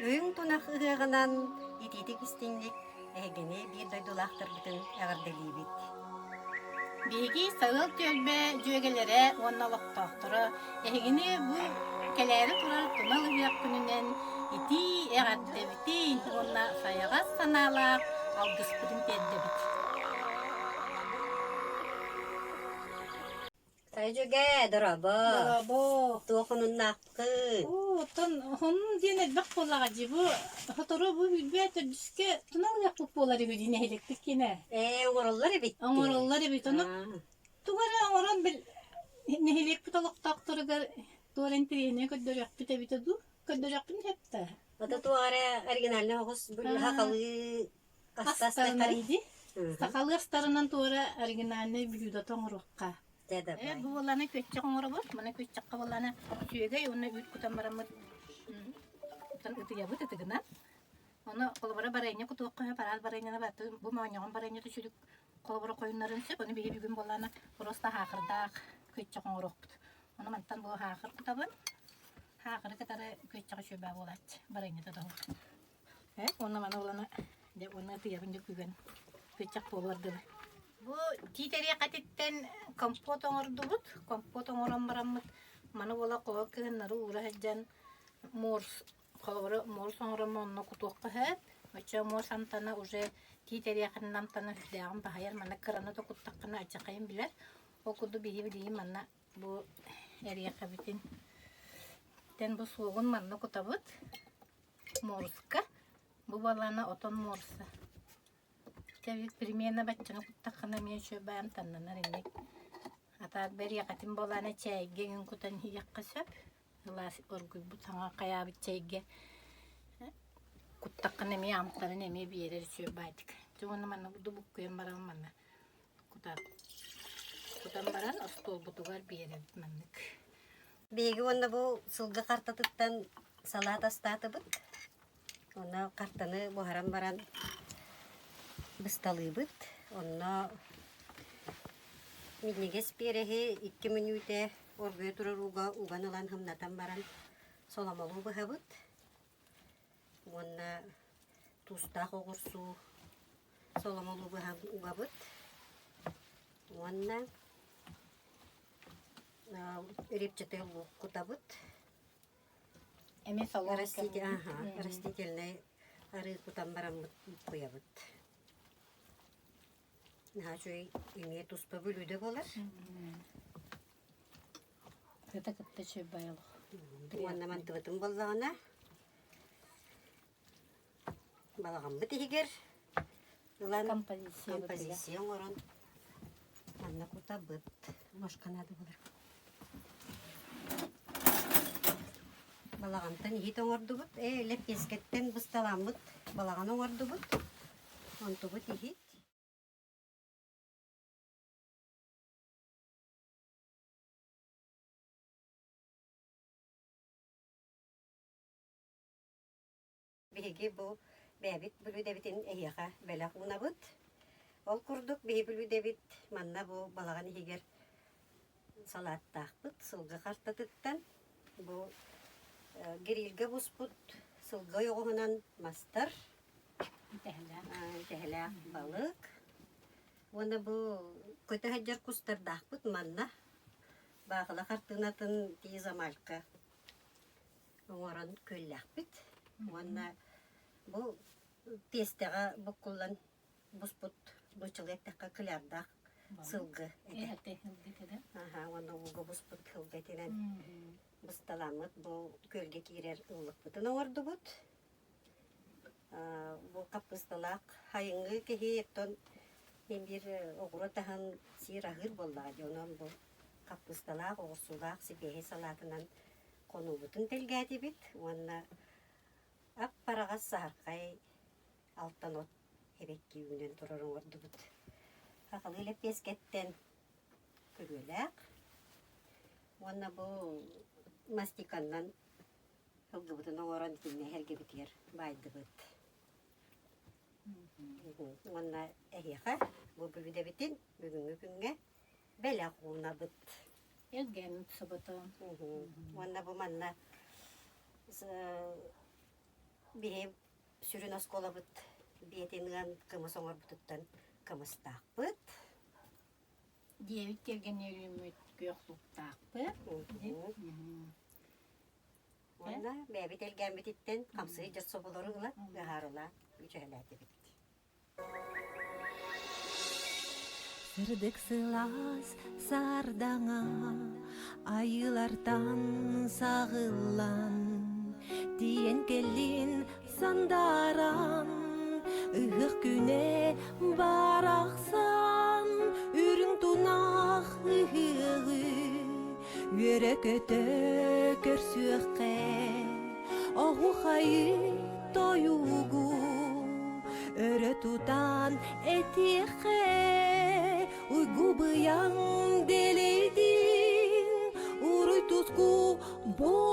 Үрүҥ тунах ыһыаҕынан итиитик истиҥник эһигини биир дойдулаахтарбытын эҕэрдэлиибит. Биһиги Саһыл түөлбэ дьүөгэлэрэ уонна олохтоохторо эһигини бу кэлээри турар тунал ыһыах күнүнэн итии эҕэрдэбитин уонна сайаҕас санаалаах алгыспытын тиэрдэбит. Сайа дьүөгэ, дорообо! Дорообо! Туох хонуннааххын? Оо, оттон хонун диэн элбэх буоллаҕа дии. Бу сотору бу билбэт төрдүскэ тунал ыһыахпыт буолар үһү дии нэһилиэкпит киэнэ. Ээ, оҥороллор эбит дии. Оҥороллор эбит. Ону Аа. тугу эрэ оҥорон бил нэһилиэкпит олохтоохторугар туох эрэ интэриэһинэй көрдөрүөхпүт эбитэ дуу? Көрдөрүөхпүн сөп да. Ото туох эрэ оригинальнай оҕус сахалыы Астарынан дии. Сахалыы астарынан туора оригинальнай блюдота оҥоруохха. Дьэ давай. Бу буоллаана күөччэх оҥоробут. Маны күөччэххэ буоллаана сүөгэй уонна үүт кутан бараммыт ытыйабыт ытыгынан. Ону холобура барыанньа кутуохха сөп, араас барыанньаны баты бу моонньоҕон барыанньата сүлүк холобура хойуннарын сөп. Ону биһи бүгүн буоллаана просто хаахырдаах күөччэх оҥоруохпут. Ону мантан бу хаахыр кутабын. Хаахыры кытары күөччэҕэ үчүгэй буолааччы барыанньата тоһур. Э, уонна маны улана дьэ уонна ытыйабын дьэ күгэн күччэх буолуор дылы. Бу тиит эриэхэтиттэн компот оҥордубут. Компот оҥорон бараммыт маны буола хоһо кыһыннары уура сылдьан морс холобура морс оҥорон онно кутуохха сөп. Оччо морс амтана уже тиит эриэхэтин амтана сүрдээҕин баһыйар. Манна кыраны да куттаххына алдьархайын билэр. Ол курдук биһи билигин манна бу эриэхэбитин тэн бу суоҕун манна кутабыт. Муоруска. Бу буоллаҕына отон муоруса. Чэ примерно баччаны куттаххына эмиэ үчүгэй амтаннанар инник. Атаак бэриэхэтин буоллаҕына чээйгэ эҥин кутан иһиэххэ сөп. Сылаас оргуйбут саҥа хайаабыт чэйгэ куттаххына эмиэ амтанын эмиэ биэрэр үчүгэй баайдык. Дьэ уонна манна буккуйан баран манна кутан кутан баран остуолбутугар биэрэбит маннык. Биһиги уонна бу сылгы картатыттан салаат астаатыбыт. Онно картаны буһаран баран бысталыыбыт. Онно минньигэс биэрэһи 2 мүнүүтэ оргуйа турар ууга уган ылан һымнатан баран соломолуу быһабыт. Уонна туустаах оҕурсуу соломолуу быһан угабыт. Уонна репчатый лук кутабыт. Эмиэ соло Растительный арыы кутан бараммыт буккуйабыт. Наһаа үчүгэй эмиэ туспа бүлүүдэ буолар. Это кытта үчүгэй олох. Уонна мантыбытын буоллаҕына Балаҕаммыт иһигэр ылан композиция оҥорон манна кутабыт. Ложка наада буолар. Балаҕантан иһит оҥордубут. Ээ, лэппиэскэттэн бысталаммыт балаҕан оҥордубут. Онтубут иһит. Биһиги бу бэйэбит бүлүүдэбитин эһиэхэ бэлэх уунабыт. Ол курдук биһи бүлүүдэбит манна бу балаҕан иһигэр салааттаахпыт сылгы хартатыттан бу грильгэ буспут сылгы ойоҕоһунан мастар, үтэһэлээх балык уонна бу көтө сылдьар кустардаахпыт манна баахыла хартыынатын тиизамалька оҥорон күөллээхпит уонна бу тиэстэҕэ буккуллан буспут нууччалыы эттэххэ кылярдаах сылгы этэ. Аха уонна ууга буспут сылгы этинэн бысталаммыт бу күөлгэ киирэр ыллыкпытын оҥордубут. Бу хаппыысталаах хайыҥҥы киһи оттон мин биир оҕуруот аһын сиир аһыыр буоллаҕа дии онон бу хаппыысталаах оҕурсуулаах сибиэһэй салаатынан хонуубутун тэлгээтибит уонна ап-араҕас саһархай алтан от эбэкки үүнэн турар оҥордубут. Сахалыы лэппиэскэттэн күрүөлээх уонна бу мастиканнан сылгыбытын оҥорон итиннэ эһэргэбитигэр баайдыбыт. Уонна эһиэхэ бу бүлүүдэбитин бүгүҥҥү күҥҥэ бэлэх уунабыт. Эргэн субутун. Уонна бу манна. Биһи сүрүн оскуолабыт биэтин ыан кымыс оҥорбутуттан кымыстаахпыт. Диэбит тиэргэннэрүүммүт күөх лууктаахпыт. Уонна бэйэбит элгээммититтэн хамсыы дьар соболору ылан ыһаарылаан үчүгэлээтибит. Сырдык сылаас сардаҥа айыылартан саҕыллан тиийэн кэллин сандааран ыһыах күнэ барахсан үрүҥ тунах ыһыаҕы үөрэ-көтө көрсүөххэ оһуохайы тойугу өрө тутан этиэххэ уйгу-быйаҥ дэлэйдин уруй туску буоллун.